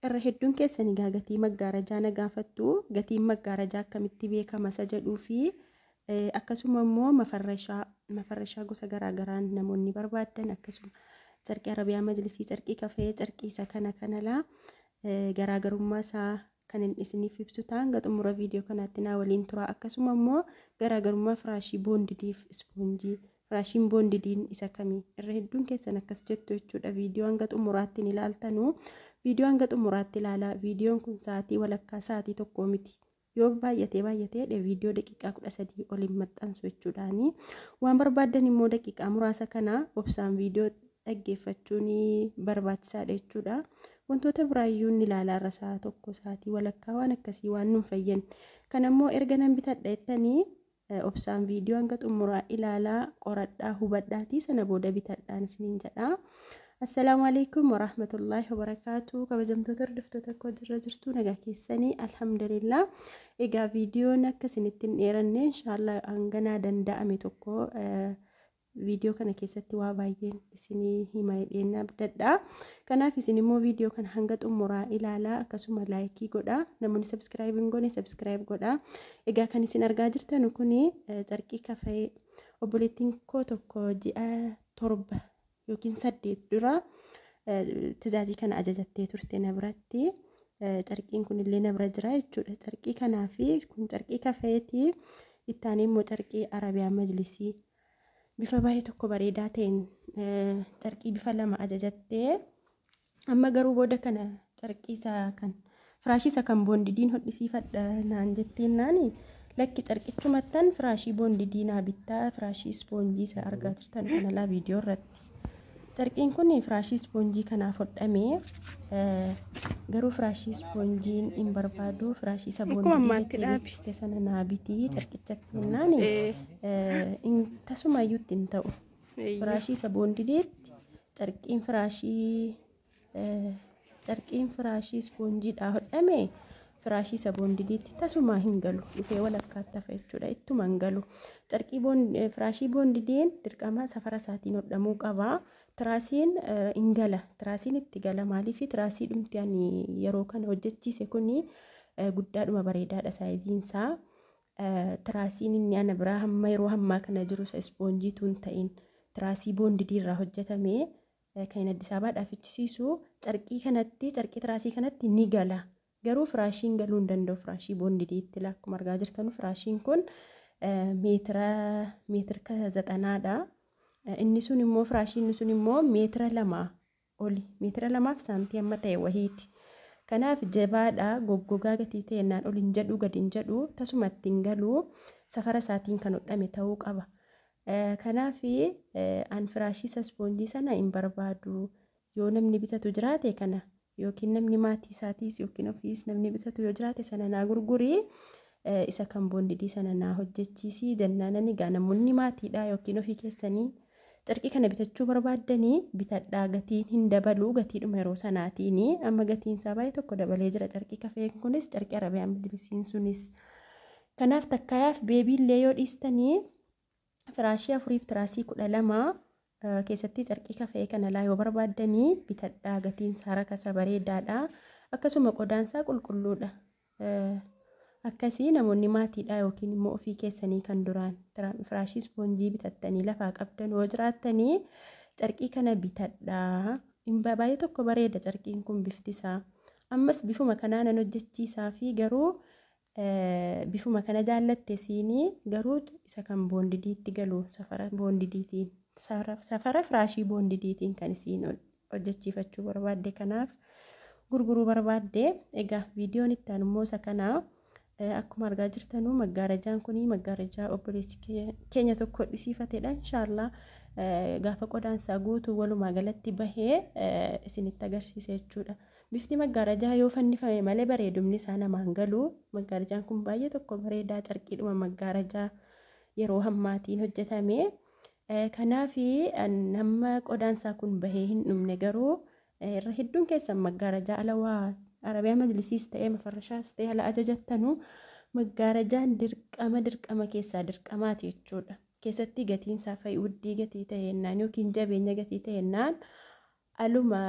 Irra hedduun keessan egaa gatii maggaarajaa na gaafattu. Gatiin maggaarajaa akkamitti beekama isa jedhuu fi akkasuma immoo mafarrashaa gosa garaagaraan namoonni barbaadan, akkasuma carqii arabiyaa majlisii, carqii kafee, carqii isa kana kanalaa garaagarummaa isaa kan inni isiniif ibsu ta'an hanga xumura viidiyoo kanaatti naa waliin tura. Akkasuma immoo garaagarummaa firaashii boondidiif ispoonjii, firaashiin boondidiin isa kamii, irra hedduun keessan akkas jettu jechuudha. Viidiyoo hanga xumuraatti ni ilaaltanu, viidiyoo hanga xumuraatti ilaalaa. Viidiyoon kun sa'aatii walakkaa, sa'aatii tokkoo miti, yoo baay'atee baay'atee viidiyoo daqiiqaa 13 oliin maxxansu jechuudhaani. Waan barbaaddan immoo daqiiqaa muraasa kana obsaan viidiyoo dhaggeeffachuun barbaachisaadha jechuudha. Wantoota biraayyuu ni ilaalaa irra sa'a tokko, sa'aatii walakkaa waan akkasii waan nuun fayyan. Kan ammoo erga nan bitadha jettanii obsaan viidiyoo hanga xumuraa ilaalaa, qoradhaa, hubadhaatii sana booda bitadhaan isiniin jedha. Assalaamu alaikum warahmatullaahi wabarakaatu. Kabajamtoota hordoftoota koo, jirra jirtu, nagaa keessanii? Alhamdulillah. Egaa viidiyoon akka isinitti hin dheeranne, inshaallah hanganaa danda'ame tokko viidiyoo kana keessatti waa baay'een isinii hima jedheen abdadha. Kanaaf isin immoo viidiyoo kana hanga xumuraa ilaalaa, akkasuma like godhaa. Namoonni subscribe hin goone subscribe godhaa. Egaa kan isin argaa jirtan kuni carqii kafee obboleettiin koo tokko ji'a 7 yookiin 8 dura tizaazii kana ajajattee turte na biratti. Carqiin kunillee na bira jira jechuudha. Carqii kanaa fi kun carqii kafeetii, ittaanii immoo carqii arabiyaa majlisii bifa baay'ee tokko bareedaa ta'een carqii bifa lama ajajattee, amma garuu booda kana carqii isaa kan firaashii isa kan boondidiin hodhisiifadha naan jetteen. Naani lakki, carqichumattan firaashii boondidii naa bittaa, firaashii ispoonjii isa argaa jirtan kana laa viidiyoo irratti. Carqiin kun firaashii ispoonjii kanaaf hodhamee, garuu firaashii ispoonjiin hin barbaadu, firaashii isa boondidii jettee beeksiste sana naa bitii carqichatti jennaan tasumayyuu itti hin ta'u. Firaashii isa boondidiitti carqiin firaashii ispoonjiidhaa hodhame firaashii isa boondidiitti tasumaa hin galu, dhufee walakkaatti hafa jechuudha, ittuma hin galu. Carqii firaashii boondidiin dirqama safara isaatiin hodhamuu qaba. Tiraasiin hin gala, tiraasiin itti gala. Maaliif? Tiraasii dhumti ani yeroo kana hojjechiise kuni guddaadhuma bareedaadha saayiziin isaa. Tiraasiin inni ana biraa hamma yeroo hammaa kana jiru isa ispoonjiitu hin ta'in, tiraasii boondidii irraa hojjetame kan Addis Ababaadhaaf fichisiisu carqii kanatti, carqii tiraasii kanatti ni gala. Garuu firaashiin galuu hin danda'u firaashii boondidiitti. Akkuma argaa jirtanu firaashiin kun meetira meetira 90dha. Inni sun immoo, firaashiin sun immoo meetira 2 oli, meetira 2f saantii amma ta'e wahiiti. Kanaaf jabaadha, goggogaa gatii ta'e naan ol hin jedhu, gadi hin jedhu, tasumatti hin galu, safara isaatiin kan hodhame ta'uu qaba. Kanaaf an firaashii isa ispoonjii sana hin barbaadu. Yoo namni bitatu jiraate kana, yookiin namni maatii isaatiis yookiin ofiis namni bitatu yoo jiraate sana naa gurgurii, isa kan boondidii sana naa hojjechiisii jennaan, egaa namoonni maatiidha yookiin ofii keessanii carqii kana bitachuu barbaaddanii bitadhaa. Gatiin hin dabalu, gatiidhuma yeroo sanaatiin. Amma gatiin isaa baay'ee tokko dabalee jira, carqii kafeen kunis, carqii arabiyaa majlisiin sunis. Kanaaf takkaayaaf beebiillee yoo dhiistanii firaashii afuriif tiraasii 12 keessatti carqii kafee kana laa yoo barbaaddanii bitadhaa. Gatiin isaa rakasa, bareedaadha, akkasuma qodaan isaa qulqulluudha. Akkasii namoonni maatiidha yookiin immoo ofii keessanii kan duraan firaashii ispoonjii bitattanii lafaa qabdan yoo jiraattanii carqii kana bitadhaa. Baay'ee tokko bareeda carqiin kun bifti isaa. Ammas bifuma kanaa nan hojjechiisaa fi garuu bifuma kana jaallatte siinii, garuu isa kan boondidiitti galu safara boondidiitiin, safara firaashii boondidiitiin kan isiin hojjechiifachuu barbaadde, kanaaf gurguruu barbaadde. Egaa viidiyoon itti aanu immoo isa kanaa. Akkuma argaa jirtanuu maggaarajaan kun maggaarajaa obboleessi keenya tokko hodhisiifatedha. Inshaallah gaafa qodaansaa guutuu walumaa galatti bahee isinitti agarsiisa jechuudha. Bifti maggaarajaa yoo fannifame malee bareedumni isaa namaan galu. Maggaarajaan kun baay'ee tokko bareedaa, carqiidhuma maggaarajaa yeroo hammaatiin hojjetame. Kanaaf hamma qodaansaa kun bahee hin dhumne, garuu irra hedduun keessan maggaarajaa ala waa arabiyaa majlisiis ta'ee mafarrashaas ta'ee ala ajajattanuu maggaarajaan dirqama, dirqama keessaa dirqamaati jechuudha. Keessatti gatiin isaa fa'i wuddii gatii ta'ennaan yookiin jabeenya gatii ta'ennaan Aluma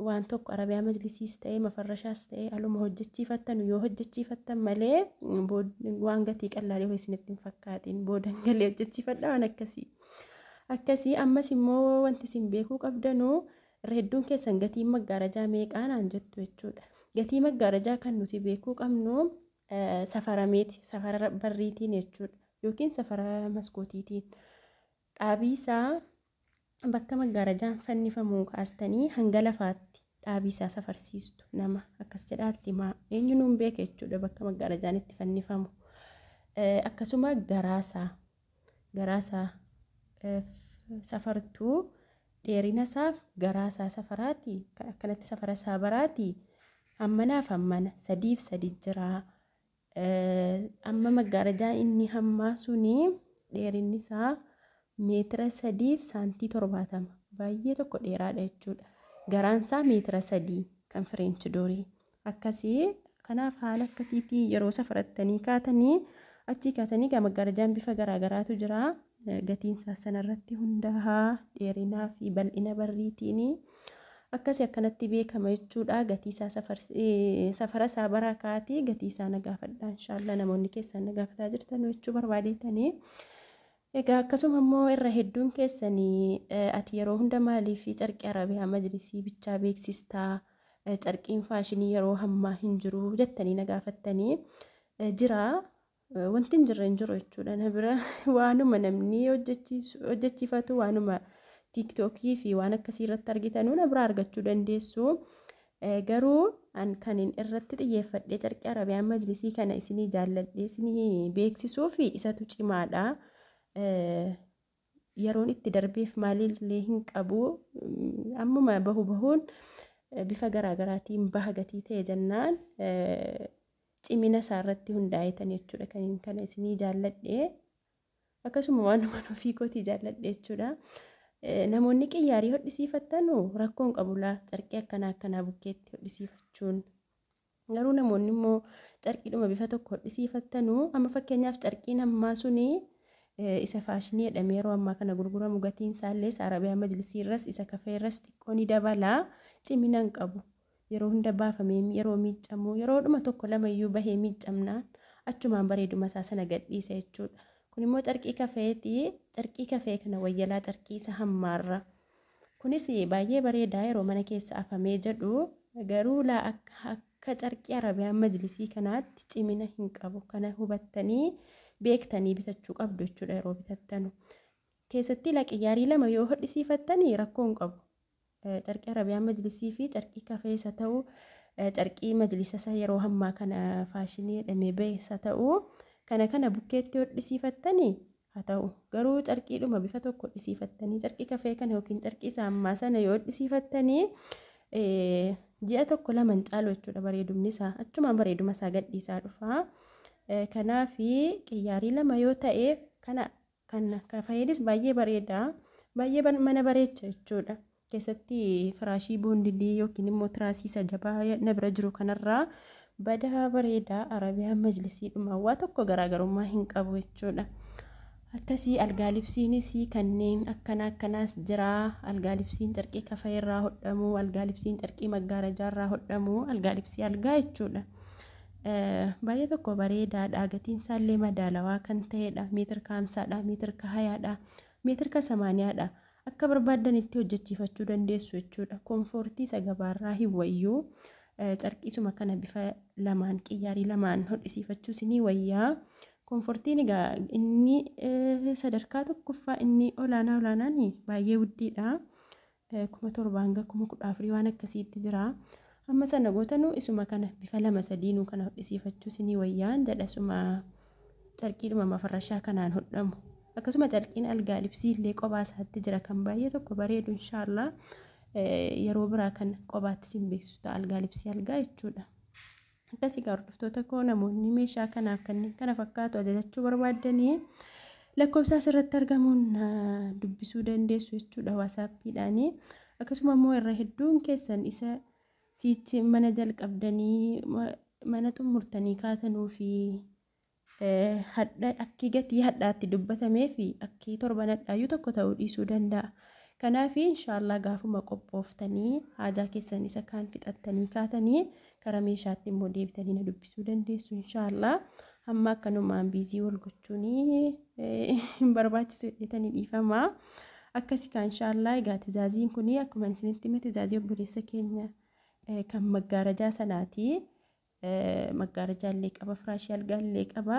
waan tokko Arabiyaa majlisiis ta'ee mafarrashaas ta'ee aluma hojjechiifattan yoo hojjechiifattan malee waan gatii qallaalee isinitti hin fakkaatin, boodan galee hojjechiifadha waan akkasii. Akkasii ammas immoo wanti isin beekuu qabdanuu, irra hedduun keessan gatiin maggaarajaa meeqaa naan jettu jechuudha. Gatii maggaarajaa kan nuti beekuu qabnu safarameeti, safara barriitiin jechuudha, yookiin safara maskootiitiin. Dhaabii isaa bakka maggaarajaan fannifamu kaastanii hanga lafaatti dhaabii isaa safarsiistu. Nama akkas jedhaatti himaa, eenyu nuun beeka jechuudha bakka maggaarajaan itti fannifamu. Akkasuma garaasaa safartuu, dheerina isaaf garaasaa safaraati, akkanatti safara isaa baraati, hammanaaf hammana, sadiif sadi jira. Amma maggaarajaa inni hammaa suni dheerinni isaa meetira 3 fi saantii 70, baay'ee tokko dheeraadha jechuudha. Garaan isaa meetira 3 kan French doorii akkasii. Kanaaf haala akkasiitii yeroo safarattanii kaatanii, achii kaatanii gaa maggaarajaan bifa garaagaraatu jira. Gatiin isaa sanarratti hundaa'a, dheerinaa fi bal'ina barriitiin akkasii akkanatti beekama jechuudha. Gatii isaa safara isaa baraa kaatee gatii isaa na gaafadha inshaallah, namoonni keessan na gaafataa jirtan jechuu barbaadeetanii. Egaa akkasuma immoo irra hedduun keessanii, ati yeroo hunda maaliif carqii Arabiyaa majlisii bichaa beeksistaa, carqiin faashinii yeroo hammaa hin jiru jettanii na gaafattanii jira. Wanti hin jirre hin jiru jechuudha. Na bira waanuma namni hojjechiifatu, waanuma TikTokii fi waan akkasii irratti argitanuu na bira argachuu dandeessu. Garuu an kanin irratti xiyyeeffadhee carqii Arabiyaa majlisii kana isinii jaalladhee isinii beeksisuu fi isatu cimaadha. Yeroon itti darbeef maalillee hin qabu. Ammuma bahu bahuun bifa garaagaraatiin baha gatii ta'e jennaan, cimina isaa irratti hundaa'etan jechuudha kan kana isinii jaalladhee, akkasuma waanuma ofii kootii jaalladhe jechuudha. Namoonni qiyyaarii hodhisiifattanu rakkoon qabu laa, carqii akkanaa akkanaa bukkeetti hodhisiifachuun. Garuu namoonni immoo carqiidhuma bifa tokko hodhisiifattanu, amma fakkeenyaaf carqiin ammaa suni isa faashinii jedhamee yeroo ammaa kana gurguramu, gatiin isaallee isa Arabiyaa majlisii irras isa kafee irras xiqqoo ni dabala, cimina hin qabu. Yeroo hunda baafamee yeroo miiccamu, yeroodhuma tokko lama iyyuu bahee miiccamnaan achumaan bareeduma isaa sana gadhiisa jechuudha. Kun immoo carqii kafeeti. Carqii kafee kana wayyalaa carqii isa hammaarra. Kunis baay'ee bareedaa yeroo mana keessa afamee jedhu, garuu laa akka carqii Arabiyaa majlisii kanaatti cimina hin qabu. Kana hubattanii beektanii bitachuu qabdu jechuudha yeroo bitattanu. Keessatti laqiyyaarii lama yoo hodhisiifattanii rakkoo hin qabu. Carqii Arabiyaa majlisii fi carqii kafee isa ta'u, carqii majlisa isa yeroo ammaa kana faashinii jedhamee bahe isa ta'u, kana kana bukkeetti hodhisiifattanii haa ta'u. Garuu carqiidhuma bifa tokko hodhisiifattanii, carqii kafee kana yookiin carqii isa ammaa sana yoo hodhisiifattanii, ji'a tokko lama hin caalu jechuudha, bareedumni isaa achumaan bareeduma isaa gadhiisaa dhufa. Kanaaf qiyyaarii lama yoo ta'e, kana kan kafeenis baay'ee bareeda, baay'ee mana bareecha jechuudha. Keessatti firaashii boondidii yookiin immoo tiraasii isa jabaa na bira jiru kanarraa badaa bareedaa Arabiyaan majlisiidhuma waa tokko garaagarummaa hin qabu jechuudha. Akkasii algaa libsiinis kanneen akkana akkanaas jira. Algaa libsiin carqii kafee irraa hodhamu, algaa libsiin carqii maggaarajaa irraa hodhamu, algaa libsii algaa jechuudha. Baay'ee tokko bareedaadha. Gatiin isaallee madaalawaa kan ta'edha. Meetir 50dha, meetir 20dha, meetir 80dha. Akka barbaaddanitti hojjechiifachuu dandeessu jechuudha. Koomfoortii isa gabaarraa hin wayyuu. Carqiisuma kana bifa lamaan, qiyyaarii lamaan hodhisiifachuu isinii wayyaa. Koomfortiin egaa inni sadarkaa tokkoffaa, inni olaanaa olaanaan baay'ee guddiidha. 7,000 hanga 14,000 waan akkasiitti jira. Amma sana gootanuu isuma kana bifa lama sadiinuu kana hodhisiifachuu isinii wayyaan jedha, isuma carqiidhuma mafarrashaa kanaan hodhamu. Akkasuma carqiin algaa libsii illee kophaa isaatti jira kan baay'ee tokko bareedu, inshaallah yeroo biraa kan kophaatti isin beeksisu ta'a, algaa libsii algaa jechuudha. Akkasii egaa hordoftoota koo, namoonni meeshaa kanaaf kanneen kana fakkaatu ajajachuu barbaaddanii lakkoofsa asirratti argamuun dubbisuu dandeessu jechuudha WhatsAppiidhaanii. Akkasuma immoo irra hedduun keessan isa siichi mana jalqabdanii mana xumurtanii kaatanuu fi hadha akki gatii hadhaatti dubbatamee fi akki torban hadhaayyuu tokko ta'uu dhiisuu danda'a. Kanaaf inshaallah gaafuma qophooftanii haajaa keessan isa kaan fixattanii kaatanii karaa meeshaatti immoo deebitanii na dubbisuu dandeessu inshaallah. Hamma akkanumaan biizii wal gochuun hin barbaachisu jedhetanii dhiifama. Akkasi kan inshaallah egaa tizaaziin kun akkuma isinitti hime tizaazii obboleessa keenya kan maggaarajaa sanaati. Maggaarajaa illee qaba, firaashii algaa illee qaba.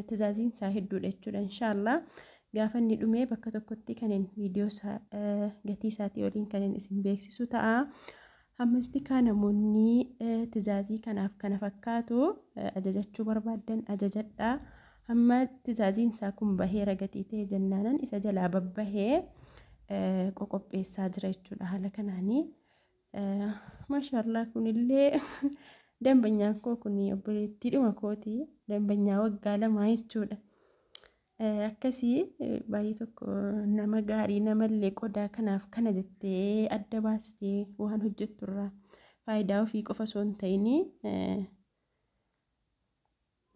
Tizaaziin isaa hedduudha jechuudha inshaallah. Gaafa inni dhumee bakka tokkotti kan viidiyoo gatii isaatii waliin kan isin beeksisu ta'a. Ammasti kaa namoonni tizaazii kanaaf kana fakkaatu ajajachuu barbaaddan ajajadhaa. Hamma tizaaziin isaa kun baheera gatii ta'e jennaanan isa jalaa babbahee qoqopheessaa jira jechuudha haala kanaanii. Maashaallah kunillee dambanyaan koo kun obboleettiidhuma kooti, dambanyaa waggaa 2 jechuudha. Akkasii baay'ee tokko nama gaarii, namallee qodaa kanaaf kana jettee adda baastee waan hojjetturraa faayidaa ofii qofa osoo hin ta'in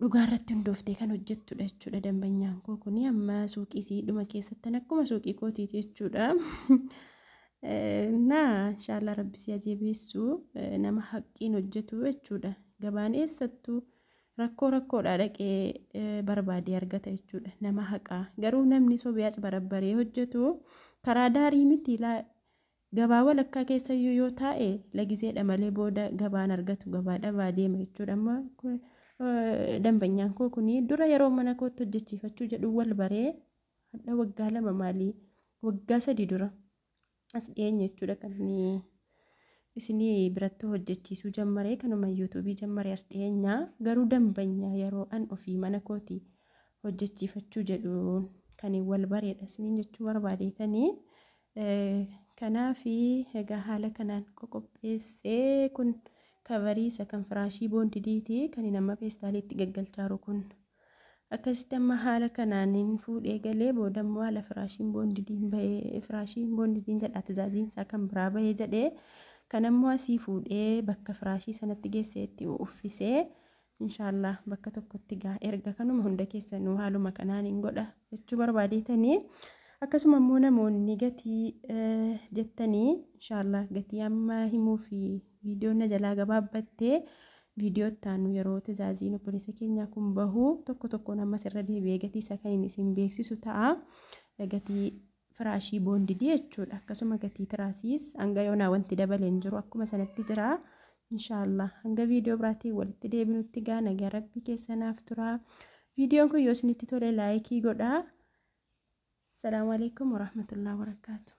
dhugaa irratti hundooftee kan hojjettudha jechuudha. Dambanyaan koo kun amma suuqii siidhuma keessattan akkuma suuqii kootiiti jechuudha. Naa inshaallah rabbi si ajeebeessu, nama haqqiin hojjetu jechuudha. Gabaan eessattuu rakkoo rakkoodhaa dhaqee barbaadee argata jechuudha nama haqaa. Garuu namni sobee barbaree hojjetu karaa daarii miti, gabaa walakkaa keessayyuu yoo taa'e lagiseedha malee booda gabaan argatu, gabaa dhabaa deema jechuudha. Amma dambanyaan koo kun dura yeroo mana kootti hojjechiifachuu jedhu wal baree hadha waggaa 2 maalii waggaa 3 dura as dhiyeenya jechuudha kan isinii biratti hojjechiisuu jammaree, kanuma yuutuubii jammaree as dhiyeenyaa. Garuu dambanyaa yeroo an ofii mana kooti hojjechiifachuu jedhuun kan wal bareedha isiniin jechuu barbaadeetanii. Kanaaf egaa haala kanaan qoqopheessee kun kavarii isa kan firaashii boondidiiti kan nama feestaaliitti gaggalchaaru kun. Akkasitti amma haala kanaan fuudhee galee booda immoo haala firaashiin boondidiin bahee, firaashiin boondidiin jedha, tizaaziin isaa kan biraa bahee jedhee kan ammoo asii fuudhee bakka firaashii sanatti geessee itti uffisee inshaallah bakka tokkotti gaa erga kanuma hunda keessanuu haaluma kanaan hin godha jechuu barbaadeetanii. Akkasuma immoo namoonni gatii jettanii inshaallah gatii amma himuu fi viidiyoon na jalaa gabaabbattee viidiyoo ittaanu yeroo tizaaziin obboleessa keenyaa kun bahu tokko tokkoon ammas irra deebi'ee gatii isaa kan inni isin beeksisu ta'a. Gatii firaashii boondidii jechuudha. Akkasuma gatii tiraasiis hanga yoonaa wanti dabalee hin jiru, akkuma sanatti jira. Inshaallah hanga viidiyoo biraatiin walitti deebinutti gaa nagaa rabbii keessanaaf tura. Viidiyoon kun yoo isinitti tole laayikii godhaa. Assalaamu alaikum warahmatullahi wabarakaatu.